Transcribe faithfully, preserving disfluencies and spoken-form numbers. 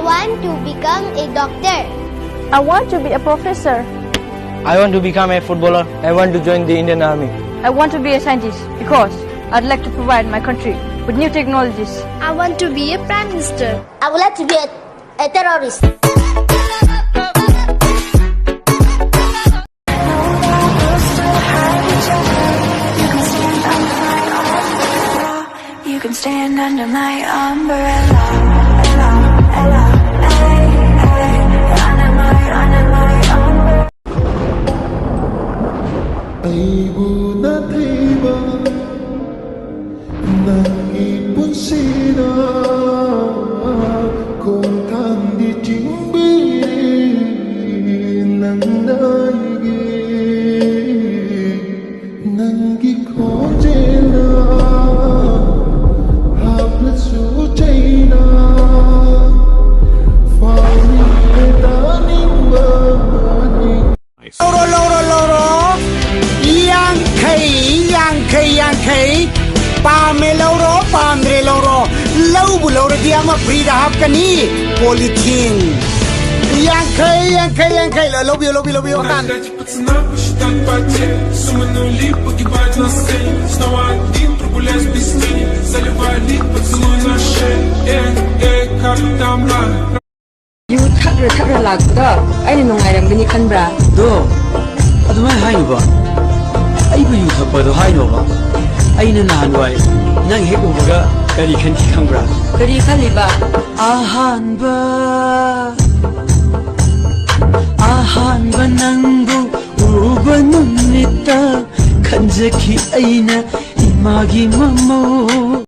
I want to become a doctor. I want to be a professor. I want to become a footballer. I want to join the Indian Army. I want to be a scientist because I'd like to provide my country with new technologies. I want to be a prime minister. I would like to be a, a terrorist. You can stand under my umbrella. Ella, Ella, ay, ay, under my, under my umbrella. ꯑꯩꯕꯨ ꯅꯥꯊꯩꯕ ꯅꯪꯒꯤ ꯄꯨꯟꯁꯤꯗ ꯈꯣꯡꯊꯥꯡꯗꯤ ꯆꯤꯡꯕꯤꯔꯤ ꯅꯪꯅ ꯑꯩꯒꯤ ꯅꯪꯒꯤ ꯈꯣꯟꯖꯦꯜꯅ ꯍꯥꯞꯂꯁꯨ ꯆꯩꯅ ꯐꯥꯎꯔꯤꯌꯦ ꯇꯥꯅꯤꯡꯕ ꯃꯅꯤꯡ ꯂꯧꯔꯣ ꯂꯧꯔꯣ ꯂꯧꯔꯣ ꯌꯥꯡꯈꯩ ꯌꯥꯡꯈꯩ ꯌꯥꯡꯈꯩ ꯄꯥꯝꯃꯦ ꯂꯧꯔꯣ ꯄꯥꯝꯗ꯭ꯔꯦ ꯂꯧꯔꯣ ꯂꯧꯕꯨ ꯂꯧꯔꯗꯤ ꯑꯃ ꯐ꯭ꯔꯤꯗ ꯍꯥꯞꯀꯅꯤ ꯄꯣꯂꯤꯊꯤꯟ ꯌꯥꯡꯈꯩ ꯌꯥꯡꯈꯩ ꯌꯥꯡꯈꯩ ꯂꯧꯕꯤꯌꯨ ꯂꯧꯕꯤꯌꯨ ꯂꯧꯕꯤꯌꯨ ꯃꯈꯥ Пацана посчитать потери Суманули, погибать на сцене Снова один прогуляюсь без тени Заливали поцелуй на шее Эй, эй, как там на ꯌꯨ ꯊꯛꯔ ꯊꯛꯔ ꯂꯥꯛꯄꯗꯣ ꯑꯩꯅ ꯅꯨꯡꯉꯥꯏꯔꯝꯒꯅꯤ ꯈꯟꯕ꯭ꯔꯥ? ꯑꯗꯣ ꯑꯗꯨꯃꯥꯏꯅ ꯍꯥꯏꯅꯨꯕ ꯑꯩꯕꯨ ꯌꯨ ꯊꯛꯄꯗꯣ ꯍꯥꯏꯅꯣꯕ ꯑꯩꯅ ꯅꯍꯥꯟꯋꯥꯏ ꯅꯪ ꯍꯦꯛ ꯎꯕꯒ ꯀꯔꯤ ꯈꯟꯈꯤ ꯈꯪꯕ꯭ꯔꯥ? ꯀꯔꯤ ꯈꯜꯂꯤꯕ? ꯑꯍꯥꯟꯕ ꯑꯍꯥꯟꯕ ꯅꯪꯕꯨ ꯎꯕ ꯅꯨꯃꯤꯠꯇ ꯈꯟꯖꯈꯤ ꯑꯩꯅ ꯏꯃꯥꯒꯤ ꯃꯃꯧ